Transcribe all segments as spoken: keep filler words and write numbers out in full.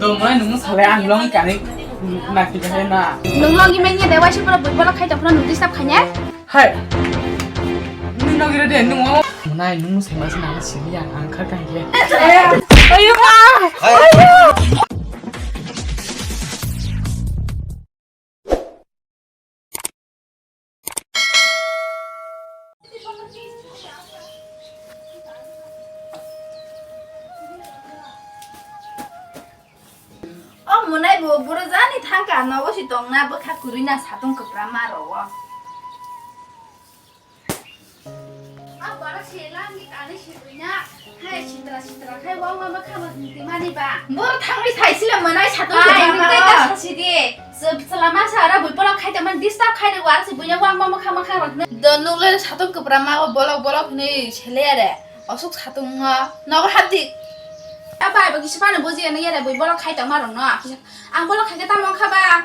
Tongmai nung salai ang long kani nakti bahai na. Nung long imai nya dewa si pura bui bolok khai tong phano nung disturb khanya. Hai. Nung long ira de nung o. Nai nung sai mas na sini ya ang khar kan ye. Ayo ma. Ayo. O monai bo boro jani thangka nogo si tongna bwkha kwrwi na satung kwpra ma rogo. A bara se langni kani sibui na. Hai sitra sitra khai wang wang kha ma hingti mani ba. Boro thangwi thai sila manai sato. Hai, nung tei ta sasi di. Chwla ma sa ra bui polo khai ta man disturb khai de war si bui na wang wang kha ma kha rok. Do nung le sato kwpra ma bolok bolok ni sele are. Osuk satung no. Nogo hapdi. A bai bo kisi pano buji ani yare bui bolok khai ta ma rok no. Ang bolok khaikhe tamo wngkha ba?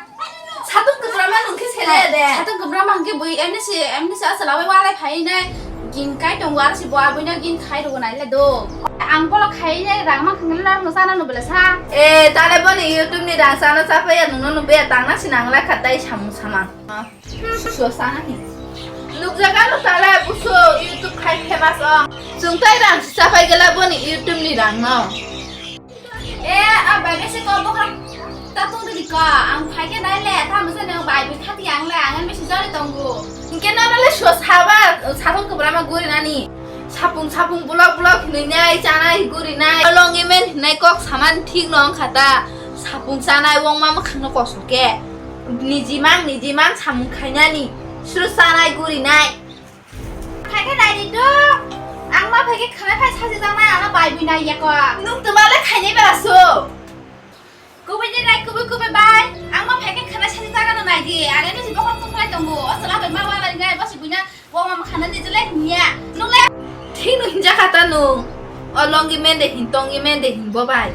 Satung kwbra ma nung khe sele de. Satung kwbra ma hwnkhe bui M D C, M D C aswk labai walai phai nai. Gin kai tongo aro se bo abui no gin khai rwgo nai le do. Ang bolok khai nai rang ma khwngla nang sana no bele sa. E, tale boni YouTube ni rang sana sa phai ya nung no nung be tang na sinang la khatai samung samang. So sana ni. Nukjaga no tale buso YouTube khai famous ong. Chwng tai rang sa phai gela boni YouTube ni rang no. E, a bai bese ko bokha ta tong di ko. Ang phai khe nai le, ta mese ne bai bi khati ang le, ang mese jari tongo. Hingke no le so saba, satung kwbra ma guri nani. Sapung sapung bulok bulok hinui nai, chanai guri nai. Longi men hinai kok saman thik no wngkha ta. Sapung chanai wong ma mwkhang no kosok ke. Niji mang, niji mang samung khainani. Suru chanai guri nai. Phaikhe naidi do. Ang ma phaikhe khwnai phai sachi jaknai ano bai bui nai yako. Nung tuma le khainai bela su. Kubui ni nai kubui kubui bai. Ang ma phaikhe khwnai sachi jaga no naidi. Are ni si bokol tung khlai tongo. O sala bai ma wala ni nai bosi bui na. Bo ma khana ni jele niya. Nung le thik no hinja kha ta nung. O longi mende hin tongi mende hin bo bai.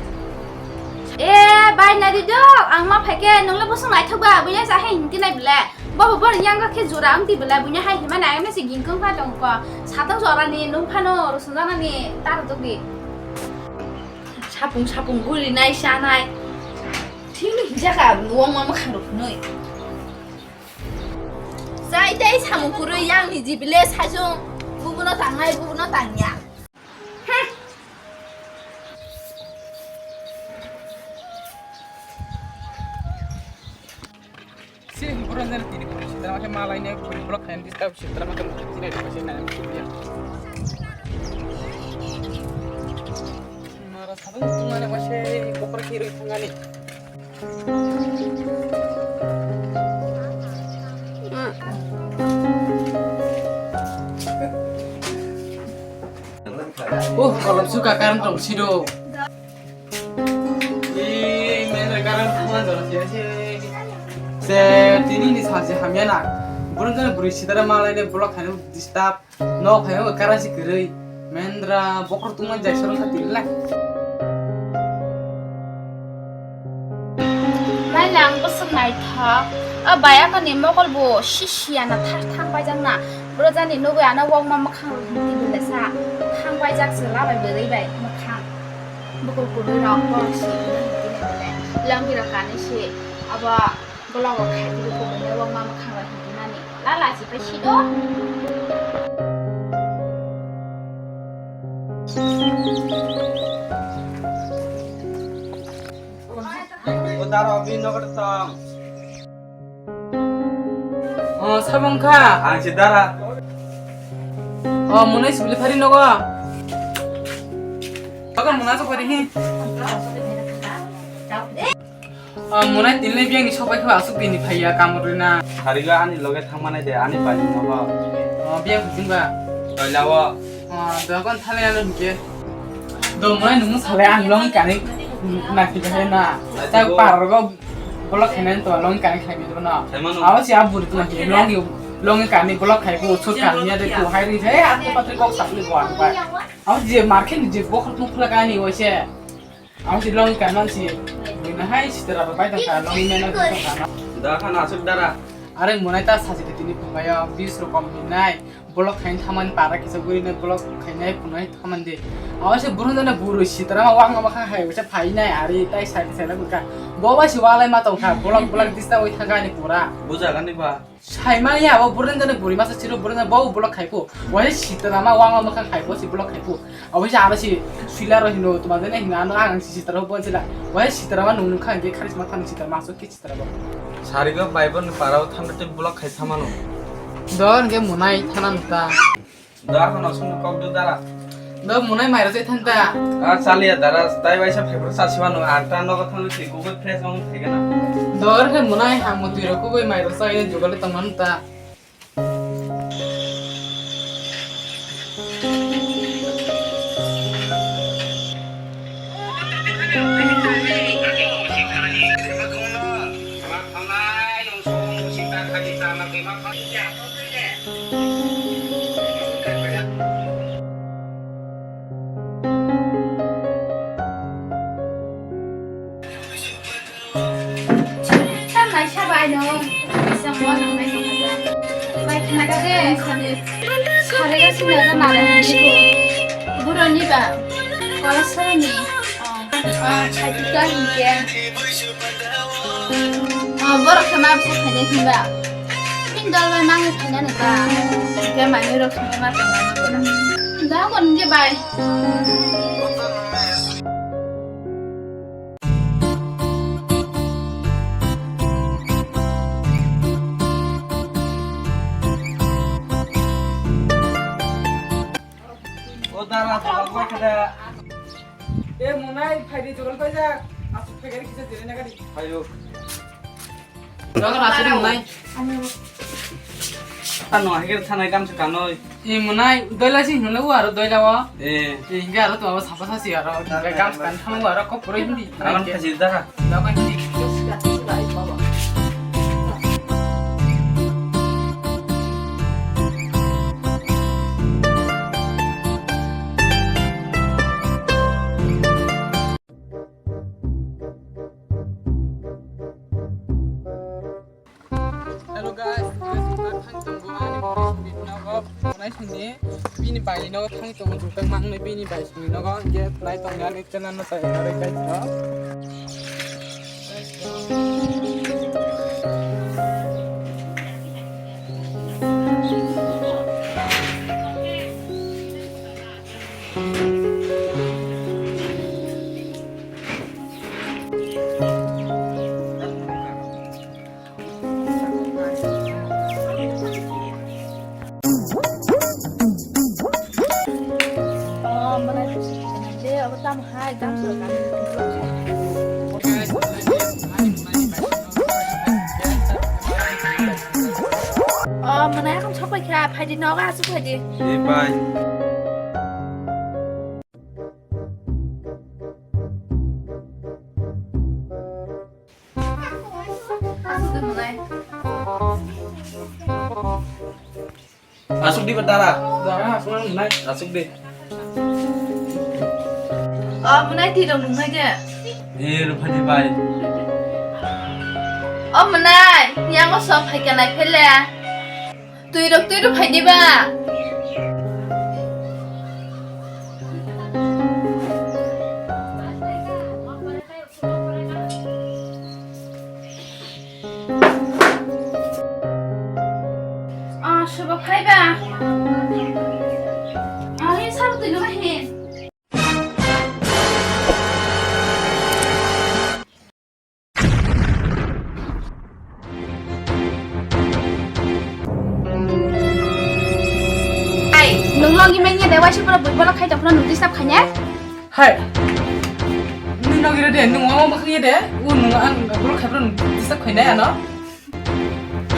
E bai naidi do. Ang ma phaikhe nung le bosong naithok ba bui ya sa he hin kinai bele. Bobo bor yang khe jura wng tibela buini hai hima nai mese ginkung pha tong ko. Satang jora ni nung phano rusung jana ni tar duk di. Sapung sapung guri nai sanai. Thini hinjaka wong ma mwkhang rok nui. Jai tei samung kurui yang ni jibile sajung bubuno tangnai bubuno tangya. Si, boro jani tini boro sitra ma khe malai ne boro block khaina disturb sitra ma khe tini boro sitra ma khe. Mara sabun tungmani wase kokor kiri thangani. Oh, kolom suka karam tong sido. Ee, men re karam tong man jora siya se. Se tini ni sa se hamya na. Burun jana buri sitara malai ne block khaina disturb. No khayo karam si kwrwi. Mendra bokhor tungma jai sorong kha tiri lai. Nai lang bwswk naithok. A bai akani mokol bo sisiya na thar thang paijak na. Bro jani nugui ano wokma mwkhang rok hinti bele sa. Thang paijak se lamai bwrwi bai mwkhang. Bukul kurui rok borok si hinti hinti bele. Longki rok kanui si. Abo block rok khai tiri kubui wokma mwkhang rok hinti nani. Lala si pai si do. O dara obi nogo tong. O sabong kha. Ang si dara. O munai sibili phari nogo. Bagan muna sok phari hi. O munai tinle biang ni sok pai kha asuk bini phaiya kamrina. Hariga ani loge thangmane de ani pani nogo. O biang kuching ba. Toila o. Ah, dogon thale ano hingke. Do mane nung sale ang long kani nakti kahai na. Naiti ta bo. Pargo block khainani to long kani khai bido na. Khaimano. Awa si aburi to nakti long yo long kani block khai ko chot kani ya de ko hai ri hai at ko patri kok sapli ko ang bai. Awa je market je bokol tung khula kani o se. Awa si long kani si. Bina hai si tera bai ta long mena. Da khan asuk dara. Are monai ta saji de tini phungayo bis rokom hinai. Block khaina thamani para kisa guri nai block khainai phunai thamani de. Awa se burung jana buru sitra ma wang ma kha hai wisa phai nai ari tai sai sai la ka. Bo ba si walai ma tong kha block block dista oi thang ani pura. Buja gani ba. Sai ma ya bo burung jana buri masa siro burung jana bo block khai ko. Wai sitra ma wang ma kha khai bo si block khai ko. Awa se ara si suila ro hino tuma jana hino ano ang si sitra bo sila. Wai sitra ma nung nung kha ge kharis ma thang sitra ma so ki Sarigo bai bo ni para o thanda twi block khai thamano. Dor hwnkhe munai thana nukta. Da hono sung kok do dara. Do munai mairo se thanta. A chaliya dara tai bai sa phebro sa siwano anta nogo thangwi twi kugo fresh ong thegena. Dor hwnkhe munai hangmo twi rok kugo mairo sa ine jugale tongma nukta. Tamo naisa bai no, kaisa mo nang nai tong kha. Bai khna kha de, sari, sari ga sina ga nare hwnwi bo. Buro ni ba, kola sari ni. Oh, oh, sai tu ka hin ke. Oh, borok khe ma bwsa khainai hwnba. Pin dol bai mangi khainani ba. Hwnkhe manwi rok songwi ma tongmani bwla. Da bo hwnkhe bai. O dara, dara, dara. E munai, phaidi jogal paijak. Asuk phegari kisa jere nagari. Ayo. Jogal asuri munai. Ano hagir thanai gamsa kanoi. E munai, doila si hinle u aro doila o. E. E hinge aro to sapa sasi aro. Gamsa kan thanai u aro kok pura hindi. Aman kasi dara. Jogal hindi. Hello guys, guys, ang thang tongo ani bini nogo, nai sini bini bai nogo thang tongo, jukang mang bini bai sini nogo, je nai tongo ani channel no sai nare guys no. O, mwnai akam sok pai kha, phaidi nogo asuk phaidi. Di pai. Asuk di mwnai. Asuk di ba dara. Dara, asuk nang nai. Asuk di. O mwnai twi rok nungnai de. E rupha di bai. O mwnai, yang o sok phai kanai phele. Twi rok twi rok phai di ba. Ah, sobo phaiba. Ah, he sabo twi nang hin. Ai, nung logi manya de waisa pura bui bola khai tong phano nung disturb khaine? Hai. Nung logi de, nung omo bakhang de, u nung ang bolo khai phano nung disturb khaine ano.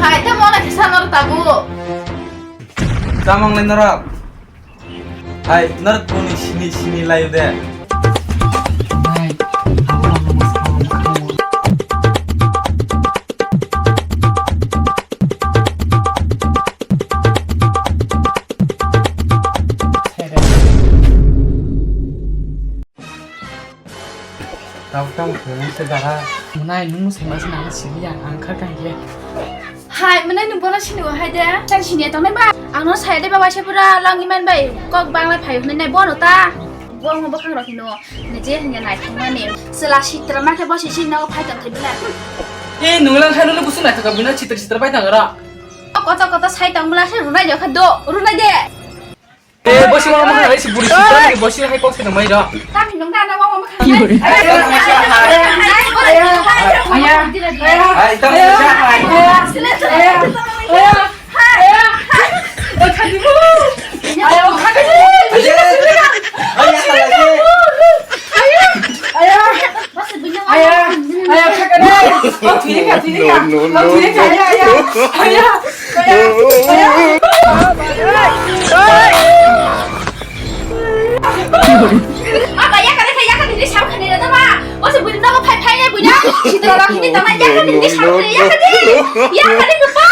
Hai, tamo na kisa nor tabu. Tamang le norok. Hai, norok boni sini sini layo de. Tau tau khe se dara. Munai nung se mas nang sili ang ang khar kan ye. Hai, mwnai nwng bono sini o hai de? Chang sini tong nai ba? Ang no sai de ba waisa pura long iman bai kok bang lai phai hwnwi nai bono ta. Bo mo bwkhang rok hino. Ni je hwnga nai thang mani. Sela sitra ma khe bo si sini no phai tong thai bela. E nwng lang khai no busu nai thaka bina sitra sitra bai tang ra. Koto koto sai tong bela se runai de kha do. Runai de. Eh, bosi mama mama hai si buri si tang ni bosi hai kok se mai ra. Tami nung na na mama mama. Ki buri? Ai, tang ni sa hai. Ayo, khadi. Ayo, khadi. Ayo, khadi. Ayo, ayo, ayo, khadi. Oh, thiri ka, thiri ka. No, no, Oh, thiri ka. No. Ayo, ayo. Ayo. Aba, yakari kha, yakari ni sam khani rada ba. O se buina ba phai phai ya buina. Sitra ba khini tama yakari ni sam khani yakari. Yakari ko ba.